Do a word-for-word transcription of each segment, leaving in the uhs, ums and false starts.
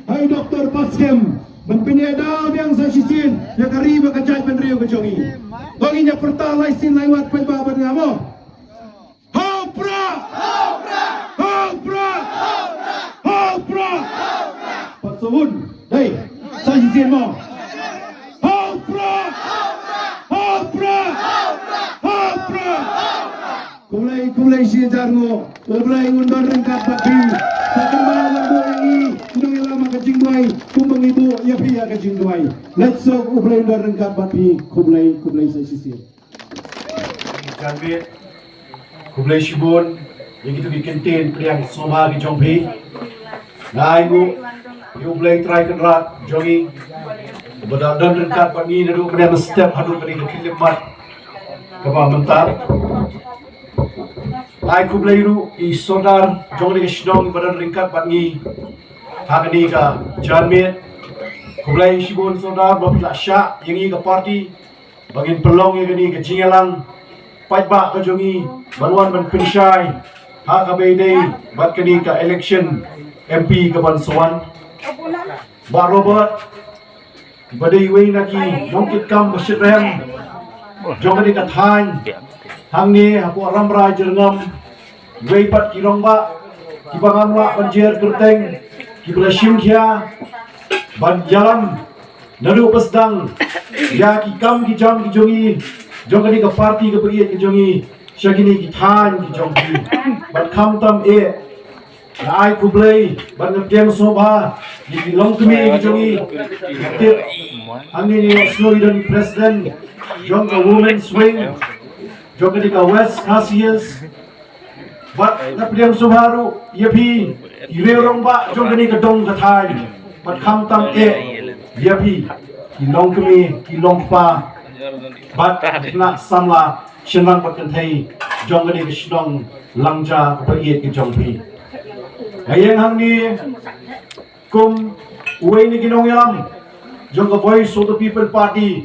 Hai Doktor Baskem, ban pynïaid daw biang sa shisien ïa ka ri bad ka jaitbynriew ka jong ngi. Ba ngin ïa pyrta lai sien lai wat paidbah bad nga mo. Hau prah! Hau prah! Hau prah! Pat sawun. Dei. Sa shisien mo. Hau prah! Hau prah! Hau prah! Khublei, khublei shihajar nguh. U Blei un don ryngkat bad phi. Sa kynmaw ban buh ïa ngi ki nongïalam ha ka jingduwai kumba ngi buh ïa phi ha ka jingduwai. Let's go, U Blei un don ryngkat bad phi. Khublei, khublei sa shisien. Janmiet, khublei shibun ïa kito ki kyntien pdiang sngewbha ki jong phi. Nga ainguh ïa U Blei Trai Kynrad jong ngi, uba da don ryngkat bad ngi naduh mynne mynstep haduh kane ka khyllipmat kaba mynta. Ai khublei ruh ïa i Sordar jong kane ka shnong ba don ryngkat bad ngi ha kane ka janmiet. Khublei shibun Sordar ba phi la shah ïa ngi ka party ba ngin pynlong ïa kane ka jingïalang paidbah ka jong ngi ban wan ban pynshai ha kaba ïadei bad kane ka election M P kaban sa wan. Bah Robert, ba dei iwei na ki nongkitkam ba shitrhem jong kane ka thaiñ hangne hapoh Rambrai Jyrngam, iwei pat ki rangbah kiba ngam lah ban jer kyrteng, kiba la shim khia ban ïalam naduh ba sdang ïa ki kam ki jam ki jong ngi, jong kane ka party kaba ïeit ka jong ngi sha kine ki thaiñ ki jong phi. Bad khamtam eh, nga ai khublei bad nga pdiang sngewbha ïa ki longkmie ki jong ngi. Nga tip hangne ngi ïohsngew i don president jong ka Women's Wing jong kane ka West Khasi Hills. Bad nga pdiang sngewbha ruh ïa phi ki riew rangbah jong kane ka dong ka thaiñ. Bad khamtam eh ïa phi ki longkmie, ki longkpa bad ki khynnah samla shynrang bad kynthei jong kane ka shnong Langja kaba ïeit ka jong phi. Nga ïeng hangne kum uwei na ki nongïalam jong ka Voice of the People Party,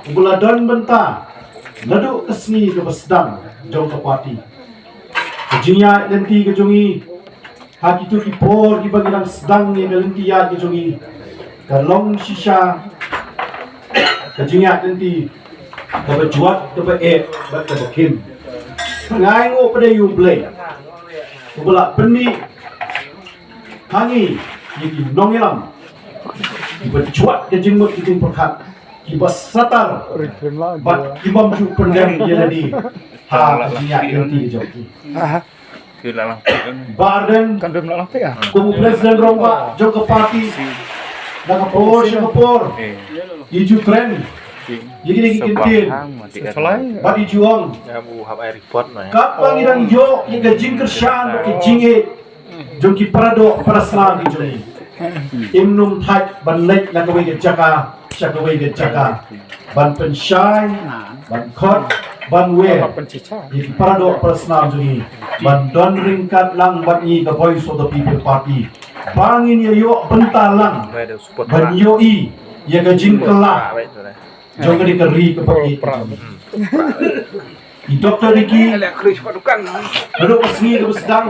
uba la don bynta naduh ka sngi kaba sdang jong ka party. Ka jingïaid lynti ka jong ngi ha kito ki por kiba ngi dang sdang ïa ka lynti ïaid ka jong ngi, ka long shisha ka jingïaid lynti kaba jwat, kaba eh bad kaba khim. Nga ainguh pat ïa U Blei uba la pynmih ha ngi ïa ki nongïalam kiba jwat ka jingmut ka jingpyrkhat, kiba satar bad kibym ju pyndem ïa lade ha ka jingïaid lynti ka jong ki. Bah Ardent, kum u president rangbah jong ka party, na ka por sha ka por i ju kren ïa kine ki kyntien bad i ju ong, katba ngi dang ïoh ïa ka jingkyrshan bad ka jingïeit jong ki paradoh parasnam ki jong ngi, im nym thait ban leit na kawei ka jaka sha kawei ka jaka ban pynshai, ban khot, ban wer ïa ki paradoh parasnam jong ngi, ban don ryngkat lang bad ngi ka Voice of the People Party, ba ngin ïa ïoh bynta lang ban ïohi ïa ka jingkylla jong kane ka ri kaba ïeit ka jong ngi. I Doktor Ricky, naduh ka sngi kaba sdang,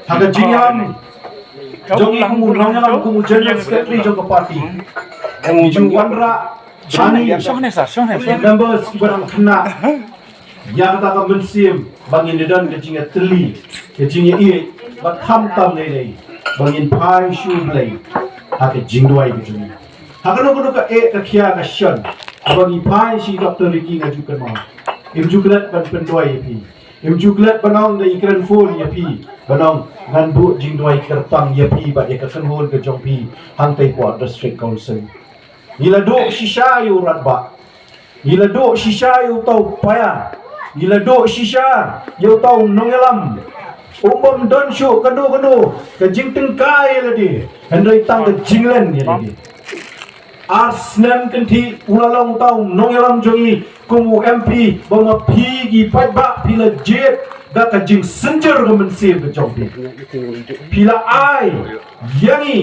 ha ka jingïalam jong ngi kum u nongïalam, kum u general secretary jong ka party, i ju wanrah ha ngi, ki members kiba dang khynnah, ïa kata ka mynsiem ba ngin ïa don ka jingïatylli, ka jingïaieit, bad khamtam lei lei ba ngin phai sha U Blei ha ka jingduwai ka jong ngi. Ha kano kano ka eh ka khia ka shon, haba ngi phai sha i Doktor Ricky, nga ju kynmaw, im ju klet ban pynduwai ïa phi, im ju klet ban ong da i kren phone ïa phi ban ong ngan buh jingduwai kyrpang ïa phi bad ïa ka kynhun ka jong phi hangtei hapoh District Council. Ngi la duh shisha ïa u Rangbah, ngi la duh shisha ïa uta u paia, ngi la duh shisha ïa uta u nongïalam. Um bym don shuh kano kano ka jingtyngkai ïa lade, hynrei tang ka jinglen ïa lade. Ar snem kynthih u la long uta u nongïalam jong ngi kum u M P, ba ma phi ki paidbah phi la jied da ka jingsynjer ka mynsiem ka jong phi. Phi la ai ïa ngi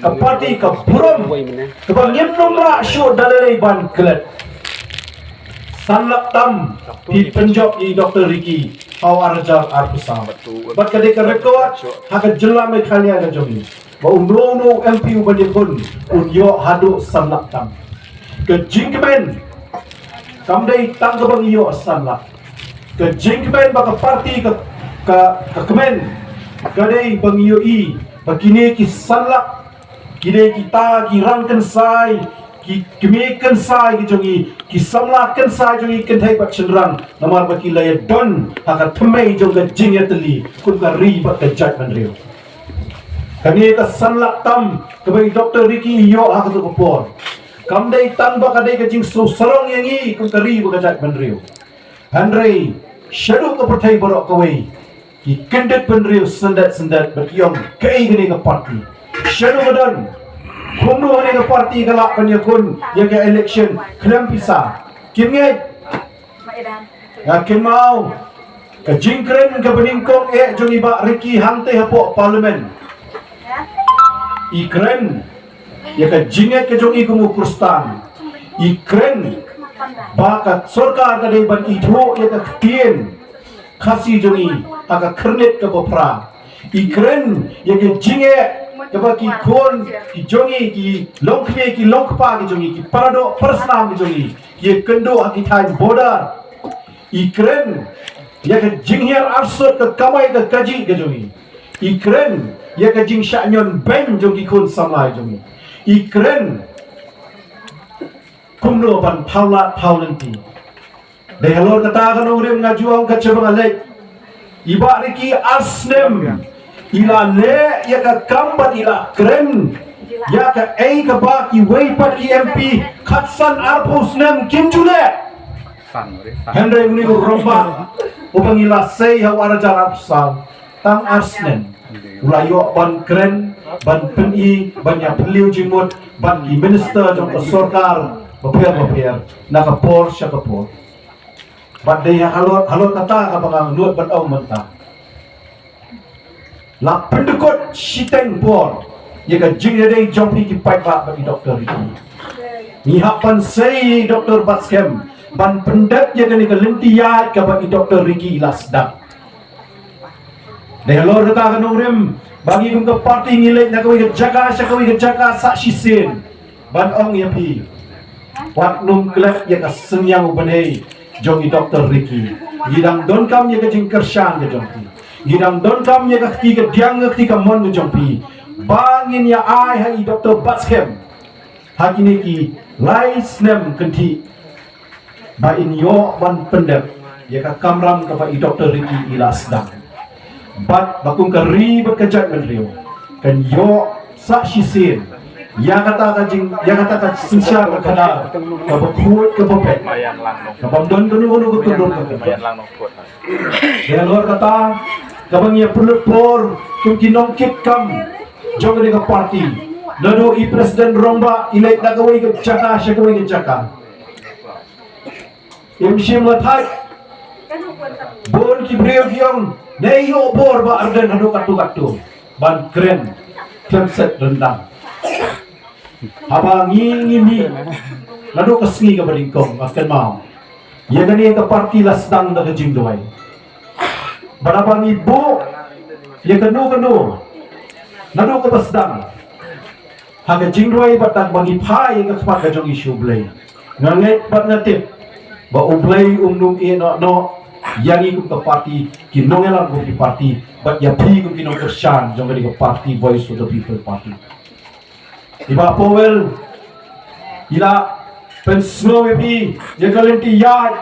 ka party ka burom kaba ngim nym lah shuh da lei lei ban klet. San lak tam phi pynjop ïa i Doktor Ricky ha u ar hajar arphew saw. Bad ka dei ka record ha ka jylla Meghalaya ka jong ngi. ba uno uno u M P uban ïakhun un ïoh haduh san lak tam. Ka jingkmen kam dei tang kaba ngi ïoh san lak. Ka jingkmen ba ka parti ka, ka, ka kmen ka dei ba ngi ïohi ba kine ki san lak, kine kita ki rang kynsai, ki kmie kynsai ki jong ngi, ki samla kynsai jong ngi kynthei bad shynrang, namar ba ki la ïadon ha ka thymmei jong ka jingïatylli kum ka ri bad ka jaitbynriew. Kane ka san lak tam kaba i Doctor Ricky i ïoh ha kato ka por, kam dei tang ba ka dei ka jingsngewsarong ïa ngi kum ka ri bad ka jaitbynriew. Hynrei shaduh ka pyrthei baroh kawei ki kyndit bynriew syndet syndet bad ki ong kaei kane ka parti. Shaduh ka don kumno kane ka parti ka lah ban ïakhun ïa ka election khlem pisa. Kim ngeit? Nga kynmaw ka jingkren kaba nyngkong eh jong i Bah Ricky hangtei hapoh Parliament. I kren ïa ka jingngeit ka jong i kum u Khristan. I kren ba ka sorkar ka dei ban ithuh ïa ka ktien Khasi jong i ha ka khyrnit kaba phra. I kren ïa ka jingeh kaba ki khun ki jong i, ki longkmie ki longkpa ki jong i, ki paradoh parasnam ki jong i, ki ïakynduh ha ki thaiñ border. I kren ïa ka jinghiar arsut ka kamai ka kajih ka jong i. I kren ïa ka jingshah ñion beiñ jong ki khun samla jong i. I kren kumno ban thaw lad thaw lynti. Dei halor kata ka nongrim nga ju ong kat shaba nga leit, i Bah Ricky ar snem i la leh ïa ka kam bad i la kren ïa kaei kaba kiwei pat ki M P khatsan arphew snem kim ju leh. Hynrei une u rangbah uba ngi la sei ha u ar hajar arphew saw, tang ar snem u la ïoh ban kren, ban pyni, ban ïa phylliew jingmut bad ki minister jong ka sorkar bapher bapher na ka por sha ka por. Bad dei halor, halor kata kaba nga nud ban ong mynta. La pyndykut shiteng por ïa ka jingïadei jong phi ki paidbah bad i Doctor Ricky. Ngi hap ban sei ïa i Doctor Batskhem ban pyndep ïa kane ka lynti ïaid kaba i Doctor Ricky i la sdang. Dei halor kata ka nongrim ba ngi kum ka parti ngi leit na kawei ka jaka sha kawei ka jaka sa shisien ban ong ïa phi, wat nym klet ïa ka synñiang u bnai jong i Doctor Ricky. Ngi dang donkam ïa ka jingkyrshan ka jong phi. Ngi dang donkam ïa ka kti kadiang, ka kti kamon ka jong phi ba ngin ïa ai ha i Doctor Batskhem ha kine ki lai snem kynthih ba in ïoh ban pyndep ïa ka kamram kaba i Doctor Ricky i la sdang. Bad ba kum ka ri bad ka jaitbynriew kan ïoh sa shisien ïa kata ka jing, ïa kata ka synshar ka khadar kaba khuid kaba beit, kaba ym don kano kano ka kyndon ka kyrpang. Dei halor kata kaba ngi ïa pynlut por kum ki nongkit kam jong kane ka parti. Naduh i president rangbah i leit na kawei ka jaka sha kawei ka jaka. Im shym la thait. Bun ki briew ki ong, ne ïoh bor Bah Ardent haduh katto katto ban kren khlem set ryndang. Haba ngi, ngi mih naduh ka sngi kaba nyngkong, nga kynmaw ïa kane ka parti la sdang da ka jingduwai. Bad haba ngi buh ïa kano kano naduh kaba sdang ha ka jingduwai bad tang ba ngi phai ïa ka khmat ka jong ngi sha U Blei, nga ngeit bad nga tip ba U Blei um nym ïeh noh noh ïa ngi kum ka parti, ki nongïalam kum ki parti, bad ïa phi kum ki nongkyrshan jong kane ka parti Voice of the People Party. I Bah Powell i la pynsngew ïa phi ïa ka lynti ïaid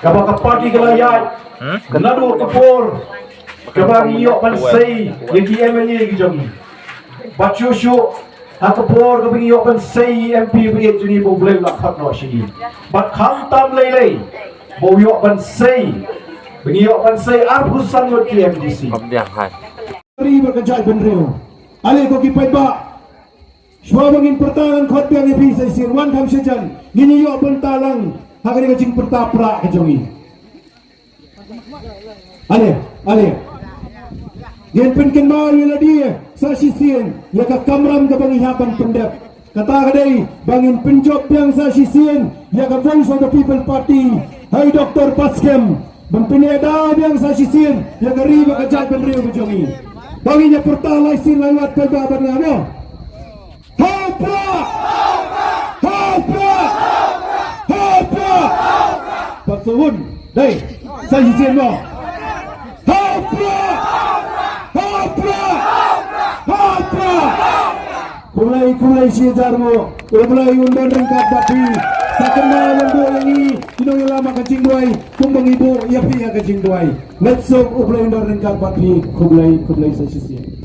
kaba ka parti ka la ïaid. Naduh ka por kaba ngi ïoh ban sei ïa ki M L A ki jong ngi, bad shuh shuh ha ka por kaba ngi ïoh ban sei ïa i M P ba ïeit jong ngi ba U Blei u la khot noh sha ngi. Bad khamtam lei lei ba u ïoh ban sei, ba ngi ïoh ban sei arphew san ngut ki M D C. Ri bad ka jaitbynriew. Ale ko ki paidbah, shuwa ba ngin pyrta ngan khot biang ïa phi sa shisien, wan kham shajan, ngin ïoh bynta lang ha kane ka jingpyrta pra ka jong ngi. Ale, ale. Ngin pynkynmaw ïa lade sa shisien ïa ka kamram kaba ngi hap ban pyndep. Kata ka dei ba ngin pynjop biang sa shisien ïa ka Voice of the People Party ha i Doctor Batskhem, ban pynïada biang sa shisien ïa ka ri bad ka jaitbynriew ka jong ngi. Ba ngin ïa pyrta lai sien lai wat paidbah bad nga mo. Ha u Prah! Ha u Prah! Ha u Prah! Pat sawun. Dei. Sa shisien mo. Ha u Prah! Ha u Prah! Ha u Prah! Khublei, khublei shihajar mo. U Blei un don ryngkat bad phi. Sa kynmaw ban buh ïa ngi ki nongïalam ha ka jingduwai kumba ngi buh ïa phi ha ka jingduwai. Leit suk, U Blei un don ryngkat bad phi. Khublei, khublei sa shisien.